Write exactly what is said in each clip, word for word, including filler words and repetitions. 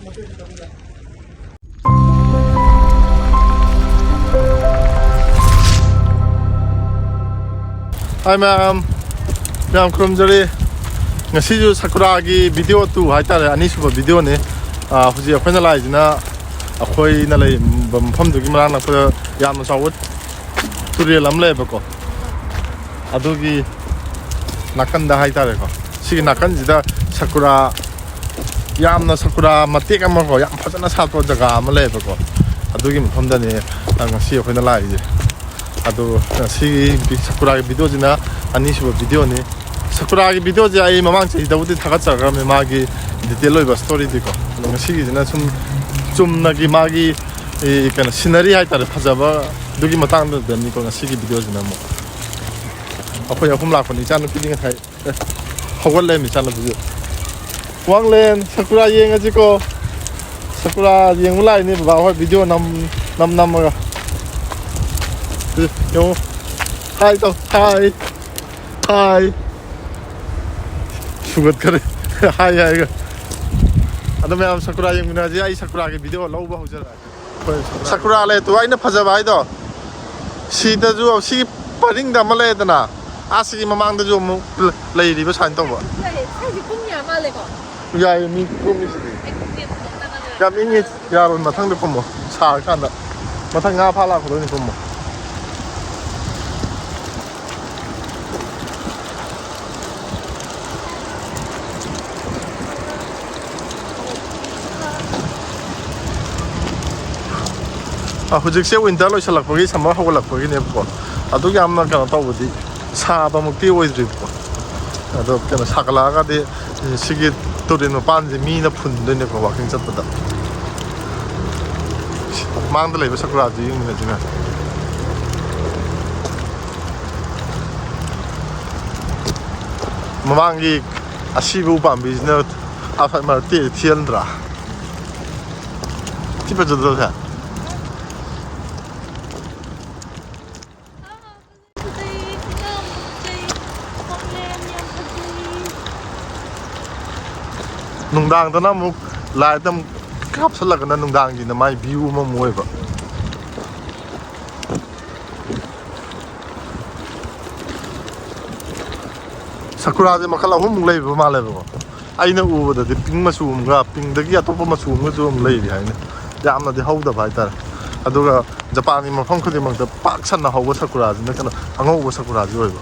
ꯍꯥꯏ ꯃꯌꯥꯝ, ꯃꯌꯥꯝ ꯈꯨꯔꯨꯝꯖꯔꯤ꯫ ꯉꯁꯤꯁꯨ ꯁꯥꯀꯨꯔꯥꯒꯤ ꯚꯤꯗꯤꯑꯣ ꯇꯨ ꯍꯥꯏꯇꯥꯔꯦ, ꯑꯅꯤꯁꯨꯕ ꯚꯤꯗꯤꯑꯣꯅꯤ꯫ ꯑꯥ, ꯍꯧꯖꯤꯛ ꯑꯩꯈꯣꯏꯅ ꯂꯥꯛꯏꯁꯤꯅ ꯑꯩꯈꯣꯏꯅ ꯂꯩꯕ ꯃꯐꯝꯗꯨꯒꯤ ꯃꯅꯥꯛ ꯅꯛꯄꯗ ꯌꯥꯝꯅ ꯆꯥꯎꯕ ꯇꯨꯔꯦꯜ ꯑꯃ ꯂꯩꯌꯦꯕꯀꯣ, ꯑꯗꯨꯒꯤ ꯅꯥꯀꯟꯗ ꯍꯥꯏꯇꯥꯔꯦꯀꯣ, ꯁꯤꯒꯤ ꯅꯥꯀꯟꯁꯤꯗ ꯁꯥꯀꯨꯔꯥ, ꯌꯥꯝꯅ ꯁꯥꯀꯨꯔꯥ ꯃꯇꯦꯛ ꯑꯃꯀꯣ, ꯌꯥꯝ ꯐꯖꯅ ꯁꯥꯠꯄ ꯖꯒꯥ ꯑꯃ ꯂꯩꯌꯦꯕꯀꯣ, ꯑꯗꯨꯒꯤ ꯃꯐꯝꯗꯅꯦ ꯉꯁꯤ ꯑꯩꯈꯣꯏꯅ ꯂꯥꯛꯏꯁꯦ꯫ ꯑꯗꯣ ꯉꯁꯤꯒꯤ ꯁꯥꯀꯨꯔꯥꯒꯤ ꯚꯤꯗꯤꯑꯣꯁꯤꯅ ꯑꯅꯤꯁꯨꯕ ꯚꯤꯗꯤꯑꯣꯅꯤ꯫ ꯁꯥꯀꯨꯔꯥꯒꯤ ꯚꯤꯗꯤꯑꯣꯁꯦ ꯑꯩ ꯃꯃꯥꯡ ꯆꯍꯤꯗꯕꯨꯗꯤ ꯊꯥꯒꯠꯆꯈ꯭ꯔꯕꯅꯤ, ꯃꯥꯒꯤ ꯗꯤꯇꯦꯜ ꯑꯣꯏꯕ ꯁ꯭ꯇꯣꯔꯤꯗꯤꯀꯣ꯫ ꯑꯗꯣ ꯉꯁꯤꯒꯤꯁꯤꯅ ꯁꯨꯝ ꯆꯨꯝꯅꯒꯤ ꯃꯥꯒꯤ, ꯑꯦ, ꯀꯩꯅꯣ, ꯁꯤꯅꯔꯤ ꯍꯥꯏꯇꯥꯔꯦ, ꯐꯖꯕ, ꯑꯗꯨꯒꯤ ꯃꯇꯥꯡꯗꯅꯤꯀꯣ ꯉꯁꯤꯒꯤ ꯚꯤꯗꯤꯑꯣꯁꯤꯅ ꯑꯃꯨꯛ꯫ ꯑꯩꯈꯣꯏ ꯑꯍꯨꯝ ꯂꯥꯛꯄꯅꯤ, ꯏꯆꯥꯅꯨꯄꯤꯗꯤ ꯉꯁꯥꯏ, ꯑꯦ, ꯍꯧꯒꯠꯂꯦ ꯏꯆꯥꯅꯨꯄꯤꯁꯨ꯫ ꯋꯥꯡꯂꯦꯟ ꯁꯥꯀꯨꯔꯥ ꯌꯦꯡꯉꯁꯤꯀꯣ꯫ ꯁꯥꯀꯨꯔꯥ ꯌꯦꯡꯕ ꯂꯥꯛꯏꯅꯦ ꯕꯕꯥ ꯍꯣꯏ, ꯚꯤꯗꯤꯑꯣ ꯅꯝ, ꯅꯝ ꯅꯝꯃꯒ꯫ ꯌꯦꯡꯉꯨ꯫ ꯍꯥꯏ ꯇꯧ꯫ ꯍꯥꯏ꯫ ꯍꯥꯏ꯫ ꯁꯨꯒꯠꯈꯔꯦ꯫ ꯍꯥꯏ ꯍꯥꯏꯒ꯫ ꯑꯗꯣ ꯃꯌꯥꯝ ꯁꯥꯀꯨꯔꯥ ꯌꯦꯡꯃꯤꯟꯅꯁꯤ꯫ ꯑꯩ ꯁꯥꯀꯨꯔꯥꯒꯤ ꯚꯤꯗꯤꯑꯣ ꯂꯧꯕ ꯍꯧꯖꯔꯛꯑꯒꯦ꯫ ꯁꯥꯀꯨꯔꯥ ꯂꯩꯇꯣ ꯑꯩꯅ ꯐꯖꯕ ꯍꯥꯏꯗꯣ꯫ ꯁꯤꯗꯁꯨ ꯁꯤꯒꯤ ꯄꯔꯤꯡꯗ ꯑꯃ ꯂꯩꯗꯅ꯫ ꯑꯥ ꯁꯤꯒꯤ ꯃꯃꯥꯡꯗꯁꯨ ꯑꯃꯨꯛ ꯂꯩꯔꯤꯕ ꯁꯨꯃꯥꯏꯅ ꯇꯧꯕ꯫ ꯁ꯭ꯋꯥꯏꯁꯦ ꯄꯨꯡ ꯌꯥꯝ ꯃꯥꯜꯂꯦꯀꯣ꯫ ꯌꯥꯏꯌꯦ, ꯃꯤ ꯀꯨꯝꯃꯤꯁꯤꯗꯤ꯫ ꯑꯩ ꯄꯨꯡ ꯌꯥꯝ ꯏꯪꯉꯤ꯫ ꯌꯥꯔꯣꯏ, ꯃꯊꯪꯗ ꯀꯨꯝꯃꯣ꯫ ꯁꯥꯔꯀꯥꯟꯗ꯫ ꯃꯊꯪ ꯉꯥ ꯐꯥ ꯂꯥꯛꯄꯗ ꯑꯣꯏꯅ ꯀꯨꯝꯃꯣ꯫ ꯑ, ꯍꯧꯖꯤꯛꯁꯦ ꯋꯤꯟꯇꯔ ꯂꯣꯏꯁꯤꯜꯂꯛꯄꯒꯤ, ꯁꯝꯃꯔ ꯍꯧꯒꯠꯂꯛꯄꯒꯤꯅꯦꯕꯀꯣ꯫ ꯑꯗꯨꯛ ꯌꯥꯝꯅ ꯀꯩꯅꯣ ꯇꯧꯕꯗꯤ, ꯁꯥꯕꯃꯛꯇꯤ ꯑꯣꯏꯗ꯭ꯔꯤꯕꯀꯣ꯫ ꯑꯗꯣ ꯀꯩꯅꯣ, ꯁꯥꯒꯠꯂꯛꯑꯒꯗꯤ ꯁꯤꯒꯤ ꯇꯨꯔꯦꯜ ꯃꯄꯥꯟꯁꯦ ꯃꯤꯅ ꯐꯨꯟꯗꯣꯏꯅꯦꯀꯣ, ꯋꯥꯀꯤꯡ ꯆꯠꯄꯗ꯫ ꯃꯥꯡꯗ ꯂꯩꯕ ꯁꯀꯨꯔꯥꯗꯨ ꯌꯦꯡꯃꯤꯟꯅꯁꯤꯅ꯫ ꯃꯃꯥꯡꯒꯤ ꯑꯁꯤꯕ ꯎꯄꯥꯝꯕꯤꯁꯤꯅ ꯑꯐꯠ ꯃꯔꯛꯇꯤ ꯊꯤꯍꯟꯗ꯭ꯔꯥ? ꯊꯤ ꯐꯖꯗ꯭ꯔꯣ ꯁꯦ? ꯅꯨꯡꯗꯥꯡꯗꯅ ꯑꯃꯨꯛ ꯂꯥꯏꯠ ꯑꯃꯨꯛ ꯀꯥꯞꯁꯜꯂꯒꯅ ꯅꯨꯡꯗꯥꯡꯒꯤꯅ ꯃꯥꯏ ꯚ꯭ꯌꯨ ꯑꯃꯃꯨꯛ ꯑꯣꯏꯕ꯫ ꯁꯀꯨꯔꯥꯁꯦ ꯃꯈꯜ ꯑꯍꯨꯝꯃꯨꯛ ꯂꯩꯕ ꯃꯥꯜꯂꯦꯕꯀꯣ꯫ ꯑꯩꯅ ꯎꯕꯗꯗꯤ ꯄꯤꯡ ꯃꯆꯨ ꯑꯃꯒ, ꯄꯤꯡꯗꯒꯤ ꯑꯇꯣꯞꯄ ꯃꯆꯨ ꯑꯃꯒꯁꯨ ꯑꯃꯨꯛ ꯂꯩꯔꯤ ꯍꯥꯏꯅꯦ꯫ ꯌꯥꯝꯅꯗꯤ ꯍꯧꯗꯕ ꯍꯥꯏꯇꯥꯔꯦ꯫ ꯑꯗꯨꯒ ꯖꯄꯥꯟꯒꯤ ꯃꯐꯝ ꯈꯨꯗꯤꯡꯃꯛꯇ ꯄꯥꯛ ꯁꯟꯅ ꯍꯧꯕ ꯁꯀꯨꯔꯥꯁꯤꯅ ꯀꯩꯅꯣ, ꯑꯉꯧꯕ ꯁꯀꯨꯔꯥꯁꯤ ꯑꯣꯏꯕ꯫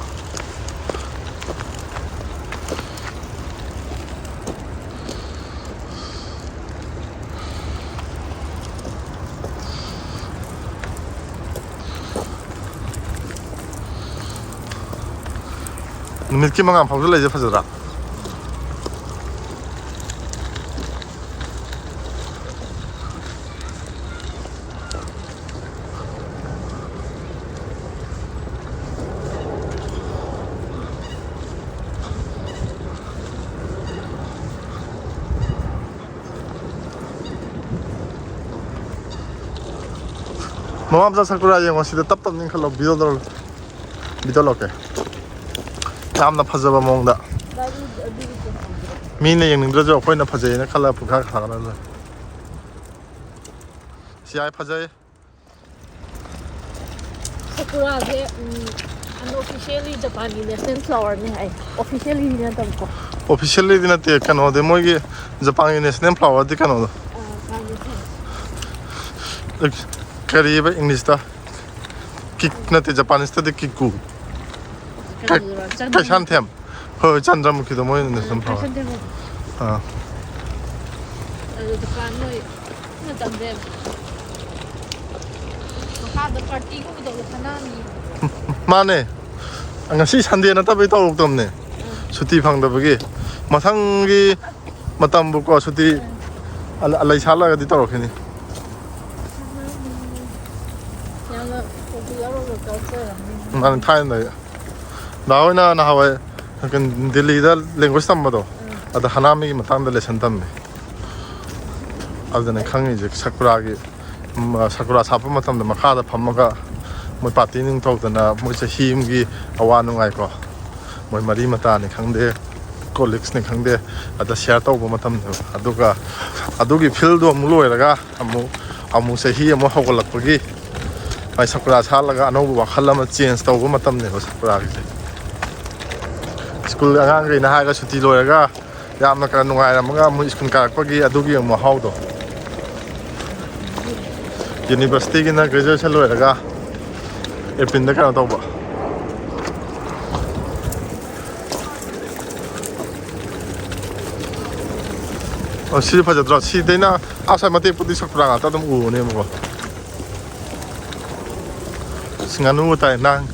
ꯅꯨꯃꯤꯠꯀꯤ ꯃꯉꯥꯜ ꯐꯥꯎꯁꯨ ꯂꯩꯁꯦ ꯐꯖꯗ꯭ꯔꯥ? ꯃꯃꯥ ꯃꯆꯥ ꯁꯥꯀꯨꯔꯥ ꯌꯦꯡꯉꯣ, ꯁꯤꯗ ꯇꯞ ꯇꯞꯅ ꯏꯟꯈꯠꯂꯣ, ꯚꯤꯗꯤꯑꯣ ꯇꯧꯔꯒ꯫ ꯚꯤꯗꯤꯑꯣ ꯂꯧꯀꯦ꯫ ꯌꯥꯝꯅ ꯐꯖꯕ ꯃꯑꯣꯡꯗ꯫ ꯃꯤꯅ ꯌꯦꯡꯅꯤꯡꯗ꯭ꯔꯁꯨ ꯑꯩꯈꯣꯏꯅ ꯐꯖꯩꯅ ꯈꯜꯂꯒ ꯄꯨꯡꯊꯥ ꯊꯥꯒꯠꯂ ꯂꯣꯏꯔꯦ꯫ ꯁꯤ ꯌꯥꯏ, ꯐꯖꯩ꯫ ꯁꯥꯀꯨꯔꯥꯁꯦ, ꯎꯝ, unofficially ꯖꯄꯥꯟꯒꯤ national flowerꯅꯤ ꯍꯥꯏ꯫ Officiallyꯗꯤ ꯅꯠꯇꯕꯀꯣ꯫ Officiallyꯗꯤ ꯅꯠꯇꯦ, ꯀꯩꯅꯣꯗꯤ ꯃꯣꯏꯒꯤ ꯖꯄꯥꯟꯒꯤ national flowerꯗꯤ ꯀꯩꯅꯣꯗꯣ꯫ ꯑꯥ, ꯃꯥꯅꯦ, ꯈꯪꯉꯦ꯫ ꯀꯔꯤꯕ Englishꯇ? ꯀꯤꯛ ꯅꯠꯇꯦ, Japaneseꯇꯗꯤ ꯀꯤꯀꯨ꯫ ꯀꯩꯅꯣꯗꯨꯔꯣ, ꯆꯟꯗ꯭ꯔꯃꯨꯈꯤ꯫ ꯀꯩꯁꯥꯟꯊꯦꯝ꯫ ꯍꯣꯏ, ꯍꯣꯏ, ꯆꯟꯗ꯭ꯔꯃꯨꯈꯤꯗꯣ ꯃꯣꯏ national flower꯫ ꯀꯩꯁꯥꯟꯊꯦꯝ꯫ ꯑꯥ꯫ ꯑꯗꯨ ꯗꯨꯀꯥꯟ ꯃꯣꯏ ꯃꯇꯝꯗ ꯃꯈꯥꯗ partyꯒꯨꯝꯕ ꯇꯧꯕ ꯈꯟꯅꯅꯤ꯫ ꯃꯥꯅꯦ꯫ ꯉꯁꯤ Sunday ꯅꯠꯇꯕꯩ ꯇꯧꯔꯛꯇꯕꯅꯦ꯫ ꯑꯥ꯫ ꯁꯨꯇꯤ ꯐꯪꯗꯕꯒꯤ꯫ ꯃꯊꯪꯒꯤ ꯃꯇꯝꯕꯨꯀꯣ ꯁꯨꯇꯤ ꯑꯥ꯫ ꯑꯂ-, ꯑꯂꯩ ꯁꯥꯠꯂꯒꯗꯤ ꯇꯧꯔꯛꯈꯤꯅꯤ꯫ ꯌꯥꯝꯅ popular ꯑꯣꯏꯕ culture ꯑꯃꯅꯤ꯫ ꯃꯥꯅꯦ, ꯊꯥꯏꯅꯗꯒꯤ꯫ ꯗꯥ ꯍꯣꯏꯅ ꯅꯍꯥꯟꯋꯥꯏ ꯀꯩꯅꯣ, ꯗꯤꯜꯂꯤꯗ language ꯇꯝꯕꯗꯣ, ꯎꯝ꯫ ꯑꯗ ꯍꯅꯥꯃꯤꯒꯤ ꯃꯇꯥꯡꯗ lesson ꯇꯝꯃꯦ꯫ ꯑꯗꯨꯗꯅꯦ ꯈꯪꯉꯤꯁꯦ ꯁꯥꯀꯨꯔꯥꯒꯤ, ꯎꯝ, ꯁꯥꯀꯨꯔꯥ ꯁꯥꯠꯄ ꯃꯇꯝꯗ ꯃꯈꯥꯗ ꯐꯝꯃꯒ ꯃꯣꯏ party ꯅꯨꯡ ꯇꯧꯗꯅ ꯃꯣꯏ ꯆꯍꯤ ꯑꯃꯒꯤ ꯑꯋꯥ ꯅꯨꯡꯉꯥꯏꯀꯣ, ꯃꯣꯏ ꯃꯔꯤ ꯃꯇꯥꯅꯤ ꯈꯪꯗꯦ, ꯀꯣꯂꯤꯛꯁꯅꯤ ꯈꯪꯗꯦ, ꯑꯗ ꯁꯤꯌꯥꯔ ꯇꯧꯕ ꯃꯇꯝꯅꯦꯕ꯫ ꯑꯗꯨꯒ ꯑꯗꯨꯒꯤ ꯐꯤꯜꯗꯣ ꯑꯃꯨꯛ ꯂꯣꯏꯔꯒ ꯑꯃꯨꯛ, ꯑꯃꯨꯛ ꯆꯍꯤ ꯑꯃꯨꯛ ꯍꯧꯒꯠꯂꯛꯄꯒꯤ ꯃꯥꯏ ꯁꯥꯀꯨꯔꯥ ꯁꯥꯠꯂꯒ ꯑꯅꯧꯕ ꯋꯥꯈꯜ ꯑꯃ ꯆꯦꯟꯖ ꯇꯧꯕ ꯃꯇꯝꯅꯦꯕ ꯁꯥꯀꯨꯔꯥꯒꯤꯁꯦ꯫ ꯁ꯭ꯀꯨꯜ ꯑꯉꯥꯡꯈꯩꯅ ꯍꯥꯏꯔꯒ ꯁꯨꯇꯤ ꯂꯣꯏꯔꯒ ꯌꯥꯝꯅ ꯀꯩꯅꯣ ꯅꯨꯡꯉꯥꯏꯔꯝꯃꯒ ꯑꯃꯨꯛ ꯁ꯭ꯀꯨꯜ ꯀꯥꯔꯛꯄꯒꯤ ꯑꯗꯨꯒꯤ ꯑꯃꯨꯛ ꯃꯍꯥꯎꯗꯣ꯫ ꯌꯨꯅꯤꯚꯔꯁꯤꯇꯤꯒꯤꯅ ꯒ꯭ꯔꯦꯖꯨꯑꯦꯁꯟ ꯂꯣꯏꯔꯒ ꯑꯦꯄ꯭ꯔꯤꯜꯗ ꯀꯩꯅꯣ ꯇꯧꯕ꯫ ꯑꯣ, ꯁꯤ ꯐꯖꯗ꯭ꯔꯣ? ꯁꯤꯗꯩꯅ ꯑꯁꯥꯏ ꯃꯇꯦꯛꯄꯨꯗꯤ ꯁꯥꯀꯨꯔꯥ ꯉꯥꯛꯇ ꯑꯗꯨꯝ ꯎꯕꯅꯦꯕꯀꯣ꯫ ꯑꯁ, ꯉꯥꯅꯨ ꯇꯥꯏ꯫ ꯅꯍꯥꯟ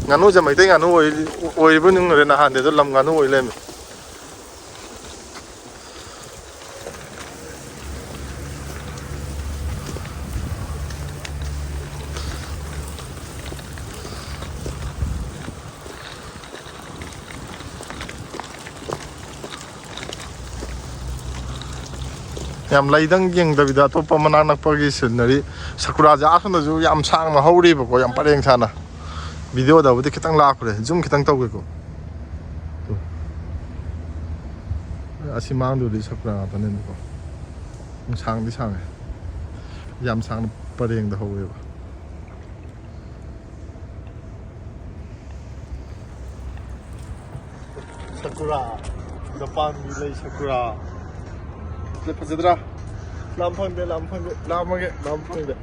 ꯉꯥꯅꯨꯁꯦ ꯃꯩꯇꯩ ꯉꯥꯅꯨ ꯑꯣꯏ-, ꯑꯣꯏꯔꯤꯕꯣꯏ ꯅꯤꯡꯉꯨꯔꯦ, ꯅꯍꯥꯟꯗꯤ ꯑꯗꯣ ꯂꯝ ꯉꯥꯅꯨ ꯑꯣꯏ ꯂꯩꯔꯝꯃꯦ꯫ ꯌꯥꯝ ꯂꯩꯗꯪ ꯌꯦꯡꯗꯕꯤꯗ ꯑꯇꯣꯞꯄ ꯃꯅꯥꯛ ꯅꯛꯄꯒꯤ ꯁꯤꯅꯔꯤ꯫ ꯁꯥꯀꯨꯔꯥꯁꯦ ꯑꯥ ꯁꯣꯝꯗꯁꯨ ꯌꯥꯝ ꯁꯥꯡꯅ ꯍꯧꯔꯤꯕꯀꯣ, ꯌꯥꯝ ꯄꯔꯦꯡ ꯁꯥꯅ꯫ ꯚꯤꯗꯤꯑꯣꯗꯕꯨꯗꯤ ꯈꯤꯇꯪ ꯂꯥꯛꯈ꯭ꯔꯦ, ꯖꯨꯝ ꯈꯤꯇꯪ ꯇꯧꯒꯦꯀꯣ꯫ ꯇꯨ꯫ ꯑꯁꯤ ꯃꯥꯡꯗꯨꯗꯤ ꯁꯥꯀꯨꯔꯥ ꯉꯥꯛꯇꯅꯦꯕꯀꯣ꯫ ꯌꯥꯝ ꯁꯥꯡꯗꯤ ꯁꯥꯡꯉꯦ꯫ ꯌꯥꯝ ꯁꯥꯡꯅ ꯄꯔꯦꯡꯗ ꯍꯧꯋꯦꯕ꯫ ꯁꯥꯀꯨꯔꯥ꯫ ꯖꯄꯥꯟꯒꯤ ꯂꯩ ꯁꯥꯀꯨꯔꯥ꯫ ꯁꯤ ꯐꯖꯗ꯭ꯔꯥ? ꯂꯥꯝ ꯐꯪꯗꯦ, ꯂꯥꯝ ꯐꯪꯗꯦ, ꯂꯥꯝꯃꯒꯦ, ꯂꯥꯝ ꯐꯪꯗꯦ꯫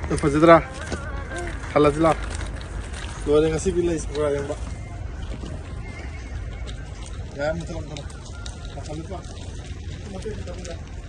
ꯁꯤ ꯐꯖꯗ꯭ꯔꯥ? ꯈꯜꯂꯁꯤ ꯂꯥꯎ꯫ ꯂꯣꯏꯔꯦ ꯉꯁꯤꯒꯤ ꯂꯩ ꯁꯥꯀꯨꯔꯥ ꯌꯦꯡꯕ꯫ ꯌꯥꯔꯦ, ꯃꯨꯊꯠꯂꯣ, ꯃꯨꯊꯠꯂꯣ꯫ ꯃꯊꯪꯗ ꯇꯧꯔꯁꯤ꯫ ꯃꯇꯦꯛ ꯈꯤꯇꯪ ꯌꯥꯏ꯫